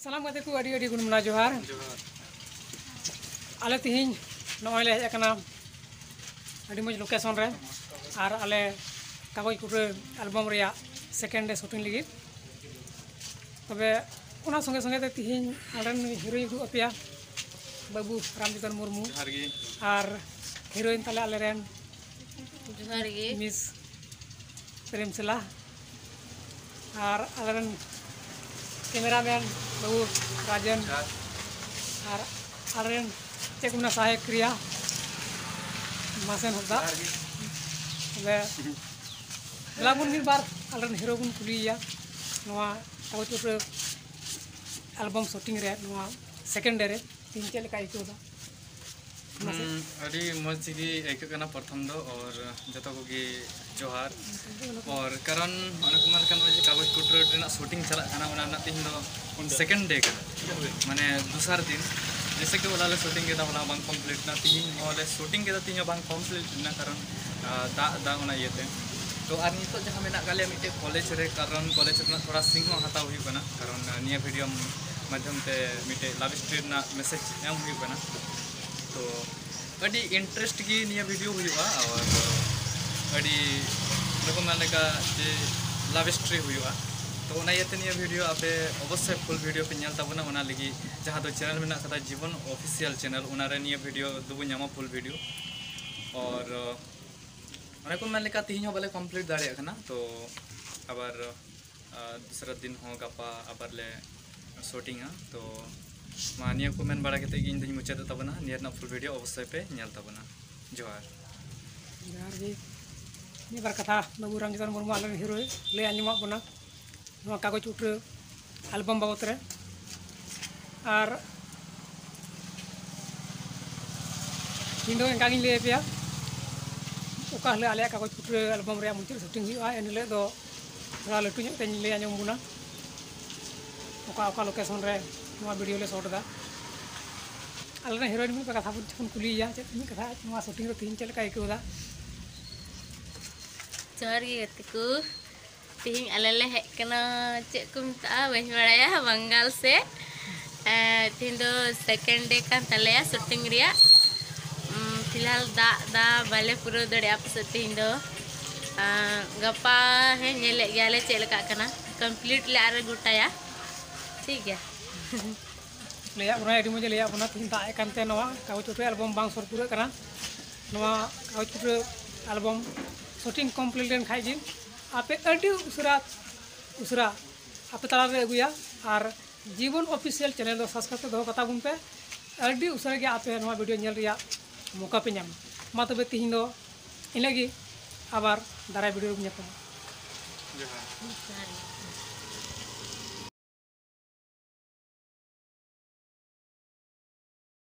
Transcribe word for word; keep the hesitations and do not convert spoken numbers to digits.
ᱥᱟᱱᱟᱢ ᱜᱟᱛᱮ ᱠᱚ ᱟᱹᱰᱤ ᱟᱹᱰᱤ ᱜᱩᱱ ᱢᱟᱱᱟᱣ ᱡᱚᱦᱟᱨ᱾ ᱟᱞᱮ ᱛᱤᱦᱤᱧ ᱱᱚᱜᱼᱚᱭ ᱞᱮ ᱦᱮᱡ ᱟᱠᱟᱱᱟ ᱟᱹᱰᱤ ᱢᱚᱡᱽ ᱞᱳᱠᱮᱥᱚᱱ ᱨᱮ, ᱟᱨ ᱟᱞᱮ ᱠᱟᱜᱚᱡᱽ ᱠᱩᱴᱨᱟᱹ ᱮᱞᱵᱟᱢ ᱨᱮᱭᱟᱜ ᱥᱮᱠᱮᱱᱰ ᱰᱮ ᱥᱩᱴᱤᱝ ᱞᱟᱹᱜᱤᱫ᱾ ᱛᱚᱵᱮ ᱚᱱᱟ ᱥᱚᱸᱜᱮ ᱥᱚᱸᱜᱮ ᱛᱮ ᱛᱤᱦᱤᱧ ᱟᱞᱮᱨᱮᱱ ᱦᱤᱨᱳᱭᱤᱧ ᱩᱫᱩᱜ ᱟᱯᱮᱭᱟ, ᱵᱟᱹᱵᱩ ᱨᱟᱢᱡᱤᱛᱚᱱ ᱢᱩᱨᱢᱩ᱾ ᱡᱚᱦᱟᱨ ᱜᱮ᱾ ᱟᱨ ᱦᱤᱨᱳᱭᱤᱱ ᱛᱟᱞᱮ ᱟᱞᱮᱨᱮᱱ ᱡᱚᱦᱟᱨ ᱜᱮ᱾ ᱢᱤᱥ ᱯᱨᱮᱢᱥᱤᱞᱟ᱾ ᱟᱨ ᱟᱞᱮᱨᱮᱱ ᱠᱮᱢᱮᱨᱟᱢᱮᱱ ᱵᱟᱹᱵᱩ ᱨᱟᱡᱮᱱ᱾ ᱡᱚᱦᱟᱨ᱾ ᱟᱨ ᱟᱞᱮᱨᱮᱱ ᱪᱮᱫ ᱠᱚ ᱢᱮᱱᱟ, ᱥᱟᱦᱟᱭᱚᱠ ᱠᱨᱤᱭᱟ ᱢᱟᱥᱮᱱ ᱦᱟᱸᱥᱫᱟ᱾ ᱡᱚᱦᱟᱨ ᱜᱮ᱾ ᱛᱚᱵᱮ ᱫᱮᱞᱟ ᱵᱚᱱ ᱢᱤᱫ ᱵᱟᱨ ᱟᱞᱮᱨᱮᱱ ᱦᱤᱨᱳ ᱵᱚᱱ ᱠᱩᱞᱤᱭᱮᱭᱟ ᱱᱚᱣᱟ ᱠᱟᱜᱚᱡᱽ ᱠᱩᱴᱨᱟᱹ ᱮᱞᱵᱟᱢ ᱥᱩᱴᱤᱝ ᱨᱮ, ᱱᱚᱣᱟ ᱥᱮᱠᱮᱱᱰ ᱰᱮ ᱨᱮ ᱛᱤᱦᱤᱧ ᱪᱮᱫ ᱞᱮᱠᱟ ᱟᱹᱭᱠᱟᱹᱣ ᱮᱫᱟ? ᱢᱟᱥᱮ᱾ ᱦᱩᱸ, ᱟᱹᱰᱤ ᱢᱚᱡᱽ ᱜᱮ ᱟᱹᱭᱠᱟᱹᱜ ᱠᱟᱱᱟ ᱯᱨᱚᱛᱷᱚᱢ ᱫᱚ, ᱟᱨ ᱡᱚᱛᱚ ᱠᱚᱜᱮ ᱡᱚᱦᱟᱨ᱾ ᱟᱨ ᱠᱟᱨᱚᱱ ᱚᱱᱮ ᱠᱚ ᱢᱮᱱ ᱞᱮᱠᱟ ᱱᱚᱜᱼᱚᱭ ᱡᱮ ᱠᱟᱜᱚᱡᱽ ᱠᱩᱴᱨᱟᱹ ᱨᱮᱱᱟᱜ ᱥᱩᱴᱤᱝ ᱪᱟᱞᱟᱜ ᱠᱟᱱᱟ, ᱚᱱᱟ ᱨᱮᱱᱟᱜ ᱛᱤᱦᱤᱧ ᱫᱚ ᱥᱮᱠᱮᱱᱰ ᱰᱮ ᱠᱟᱱᱟ, ᱢᱟᱱᱮ ᱫᱚᱥᱟᱨ ᱫᱤᱱ᱾ ᱡᱮᱭᱥᱮ ᱠᱤ ᱦᱚᱞᱟ ᱞᱮ ᱥᱩᱴᱤᱝ ᱠᱮᱫᱟ, ᱦᱚᱞᱟ ᱵᱟᱝ ᱠᱚᱢᱯᱞᱤᱴ ᱮᱱᱟ, ᱛᱤᱦᱤᱧ ᱦᱚᱸ ᱞᱮ ᱥᱩᱴᱤᱝ ᱠᱮᱫᱟ, ᱛᱤᱦᱤᱧ ᱦᱚᱸ ᱵᱟᱝ ᱠᱚᱢᱯᱞᱤᱴ ᱮᱱᱟ, ᱠᱟᱨᱚᱱ ᱟᱨ ᱫᱟᱜ ᱫᱟᱜ ᱚᱱᱟ ᱤᱭᱟᱹᱛᱮ᱾ ᱛᱚ ᱟᱨ ᱱᱤᱛᱚᱜ ᱡᱟᱦᱟᱸ ᱢᱮᱱᱟᱜ ᱟᱠᱟᱫ ᱞᱮᱭᱟ ᱢᱤᱫᱴᱮᱡ ᱠᱚᱞᱮᱡᱽ ᱨᱮ, ᱠᱟᱨᱚᱱ ᱠᱚᱞᱮᱡᱽ ᱨᱮᱱᱟᱜ ᱛᱷᱚᱲᱟ ᱥᱤᱱ ᱦᱚᱸ ᱦᱟᱛᱟᱣ ᱦᱩᱭᱩᱜ ᱠᱟᱱᱟ, ᱠᱟᱨᱚᱱ ᱱᱤᱭᱟᱹ ᱵᱷᱤᱰᱤᱭᱳ ᱢᱟᱫᱽᱫᱷᱚᱢ ᱛᱮ ᱢᱤᱫᱴᱮᱡ ᱞᱟᱵᱷ ᱥᱴᱳᱨᱤ ᱨᱮᱱᱟᱜ ᱢᱮᱥᱮᱡᱽ ᱮᱢ ᱦᱩᱭᱩᱜ ᱠᱟᱱᱟ᱾ ᱛᱚ ᱟᱹᱰᱤ ᱤᱱᱴᱟᱨᱮᱥᱴ ᱜᱮ ᱱᱤᱭᱟᱹ ᱵᱷᱤᱰᱤᱭᱳ ᱦᱩᱭᱩᱜᱼᱟ, ᱟᱨ ᱟᱹᱰᱤ ᱨᱚᱠᱚᱢ ᱞᱮᱠᱟ ᱡᱮ ᱞᱟᱵᱷ ᱥᱴᱳᱨᱤ ᱦᱩᱭᱩᱜᱼᱟ᱾ ᱛᱚ ᱚᱱᱟ ᱤᱭᱟᱹᱛᱮ ᱱᱤᱭᱟᱹ ᱵᱷᱤᱰᱤᱭᱳ ᱟᱯᱮ ᱚᱵᱚᱥᱥᱳᱭ ᱯᱷᱩᱞ ᱵᱷᱤᱰᱤᱭᱳ ᱯᱮ ᱧᱮᱞ ᱛᱟᱵᱚᱱᱟ, ᱚᱱᱟ ᱞᱟᱹᱜᱤᱫ ᱡᱟᱦᱟᱸ ᱫᱚ ᱪᱮᱱᱮᱞ ᱢᱮᱱᱟᱜ ᱟᱠᱟᱫᱟ ᱡᱤᱵᱚᱱ ᱚᱯᱷᱤᱥᱤᱭᱟᱞ ᱪᱮᱱᱮᱞ, ᱚᱱᱟᱨᱮ ᱱᱤᱭᱟᱹ ᱵᱷᱤᱰᱤᱭᱳ ᱫᱚᱵᱚᱱ ᱧᱟᱢᱟ ᱯᱷᱩᱞ ᱵᱷᱤᱰᱤᱭᱳ᱾ ᱟᱨ ᱚᱱᱮ ᱠᱚ ᱢᱮᱱ ᱞᱮᱠᱟ, ᱛᱤᱦᱤᱧ ᱦᱚᱸ ᱵᱟᱞᱮ ᱠᱚᱢᱯᱞᱤᱴ ᱫᱟᱲᱮᱭᱟᱜ ᱠᱟᱱᱟ, ᱛᱚ ᱟᱵᱟᱨ, ᱟᱨ ᱫᱚᱥᱨᱟ ᱫᱤᱱ ᱦᱚᱸ ᱜᱟᱯᱟ ᱟᱵᱟᱨ ᱞᱮ ᱥᱩᱴᱤᱝᱟ᱾ ᱛᱚ ᱢᱟ, ᱱᱤᱭᱟᱹ ᱠᱚ ᱢᱮᱱ ᱵᱟᱲᱟ ᱠᱟᱛᱮ ᱜᱮ ᱤᱧ ᱫᱚᱧ ᱢᱩᱪᱟᱹᱫᱮᱫ ᱛᱟᱵᱚᱱᱟ᱾ ᱱᱤᱭᱟᱹ ᱨᱮᱱᱟᱜ ᱯᱷᱩᱞ ᱵᱷᱤᱰᱤᱭᱳ ᱚᱵᱚᱥᱥᱳᱭ ᱯᱮ ᱧᱮᱞ ᱛᱟᱵᱚᱱᱟ᱾ ᱡᱚᱦᱟᱨ᱾ ᱡᱚᱦᱟᱨ ᱜᱮ᱾ ᱢᱤᱫ ᱵᱟᱨ ᱠᱟᱛᱷᱟ ᱵᱟᱹᱵᱩ ᱨᱟᱢᱡᱤᱛᱚᱱ ᱢᱩᱨᱢᱩ ᱟᱞᱮᱨᱮᱱ ᱦᱤᱨᱳᱭ ᱞᱟᱹᱭ ᱟᱸᱡᱚᱢᱟᱫ ᱵᱚᱱᱟ ᱱᱚᱣᱟ ᱠᱟᱜᱚᱡᱽ ᱠᱩᱴᱨᱟᱹ ᱮᱞᱵᱟᱢ ᱵᱟᱵᱚᱛ ᱨᱮ᱾ ᱟᱨ ᱤᱧ ᱫᱚ ᱚᱱᱠᱟ ᱜᱤᱧ ᱞᱟᱹᱭ ᱟᱯᱮᱭᱟ, ᱚᱠᱟ ᱦᱤᱞᱳᱜ ᱟᱞᱮᱭᱟᱜ ᱠᱟᱜᱚᱡᱽ ᱠᱩᱴᱨᱟᱹ ᱮᱞᱵᱟᱢ ᱨᱮᱭᱟᱜ ᱢᱩᱪᱟᱹᱫ ᱥᱩᱴᱤᱝ ᱦᱩᱭᱩᱜᱼᱟ, ᱮᱱ ᱦᱤᱞᱳᱜ ᱫᱚ ᱛᱷᱚᱲᱟ ᱞᱟᱹᱴᱩ ᱧᱚᱜ ᱛᱮᱧ ᱞᱟᱹᱭ ᱟᱸᱡᱚᱢ ᱵᱚᱱᱟ ᱚᱠᱟ ᱚᱠᱟ ᱞᱳᱠᱮᱥᱚᱱ ᱨᱮ ᱱᱚᱣᱟ ᱵᱷᱤᱰᱤᱭᱳ ᱞᱮ ᱥᱚᱴ ᱮᱫᱟ᱾ ᱟᱞᱮ ᱨᱮᱱ ᱦᱤᱨᱳᱭᱤᱱ ᱢᱤᱫ ᱵᱟᱨ ᱠᱟᱛᱷᱟ ᱵᱚᱱ ᱠᱩᱞᱤᱭᱮᱭᱟ, ᱪᱮᱫ ᱢᱤᱫ ᱠᱟᱛᱷᱟ, ᱱᱚᱣᱟ ᱥᱩᱴᱤᱝ ᱨᱮ ᱛᱮᱦᱮᱧ ᱪᱮᱫ ᱞᱮᱠᱟᱭ ᱟᱹᱭᱠᱟᱹᱣ ᱮᱫᱟ? ᱡᱚᱦᱟᱨ ᱜᱮ ᱜᱟᱛᱮ ᱠᱚ᱾ ᱛᱤᱦᱤᱧ ᱟᱞᱮ ᱞᱮ ᱦᱮᱡ ᱠᱟᱱᱟ, ᱪᱮᱫ ᱠᱚ ᱢᱮᱛᱟᱜᱼᱟ, ᱵᱟᱹᱧ ᱵᱟᱲᱟᱭᱟ, ᱵᱟᱝᱜᱟᱞ ᱥᱮᱫ᱾ ᱮᱸ, ᱛᱤᱦᱤᱧ ᱫᱚ second day ᱠᱟᱱ ᱛᱟᱞᱮᱭᱟ shooting ᱨᱮᱭᱟᱜ᱾ ᱩᱢ, ᱯᱷᱤᱞᱦᱟᱞ ᱫᱟᱜ ᱫᱟ, ᱵᱟᱞᱮ ᱯᱩᱨᱟᱹᱣ ᱫᱟᱲᱮᱭᱟᱜᱼᱟ ᱯᱟᱥᱮᱡ ᱛᱤᱦᱤᱧ ᱫᱚ᱾ ᱟᱸ, ᱜᱟᱯᱟ ᱦᱮᱸ, ᱧᱮᱞᱮᱫ ᱜᱮᱭᱟᱞᱮ ᱪᱮᱫ ᱞᱮᱠᱟᱜ ᱠᱟᱱᱟ, complete ᱞᱮ ᱟᱨ ᱜᱚᱴᱟᱭᱟ᱾ ᱴᱷᱤᱠ ᱜᱮᱭᱟ᱾ ᱞᱟᱹᱭᱟᱫ ᱵᱚᱱᱟᱭ, ᱟᱹᱰᱤ ᱢᱚᱡᱽ ᱮ ᱞᱟᱹᱭᱟᱫ ᱵᱚᱱᱟ᱾ ᱛᱤᱦᱤᱧ ᱫᱟᱜ ᱮᱫ ᱠᱟᱱᱛᱮ ᱱᱚᱣᱟ ᱠᱟᱜᱚᱡᱽ ᱯᱚᱛᱨᱚ album ᱵᱟᱝ ᱥᱩᱨ ᱯᱩᱨᱟᱹᱜ ᱠᱟᱱᱟ᱾ ᱱᱚᱣᱟ ᱠᱟᱜᱚᱡᱽ ᱯᱚᱛᱨᱚ album shooting complete ᱞᱮᱱ ᱠᱷᱟᱡ ᱜᱮ ᱟᱯᱮ ᱟᱹᱰᱤ ᱩᱥᱟᱹᱨᱟ, ᱩᱥᱟᱹᱨᱟ ᱟᱯᱮ ᱛᱟᱞᱟᱨᱮ ᱟᱹᱜᱩᱭᱟ᱾ ᱟᱨ ᱡᱤᱵᱚᱱ Official channel ᱫᱚ subscribe ᱠᱟᱛᱮ ᱫᱚᱦᱚ ᱠᱟᱛᱟ ᱵᱚᱱ ᱯᱮ᱾ ᱟᱹᱰᱤ ᱩᱥᱟᱹᱨᱟ ᱜᱮ ᱟᱯᱮ ᱱᱚᱣᱟ video ᱧᱮᱞ ᱨᱮᱭᱟᱜ ᱢᱚᱠᱟ ᱯᱮ ᱧᱟᱢᱟ᱾ ᱢᱟ ᱛᱚᱵᱮ ᱛᱤᱦᱤᱧ ᱫᱚ ᱤᱱᱟᱹᱜ ᱜᱮ, ᱟᱵᱟᱨ ᱫᱟᱨᱟᱭ video ᱨᱮᱵᱚᱱ ᱧᱟᱯᱟᱢᱟ᱾ ᱡᱚᱦᱟᱨ᱾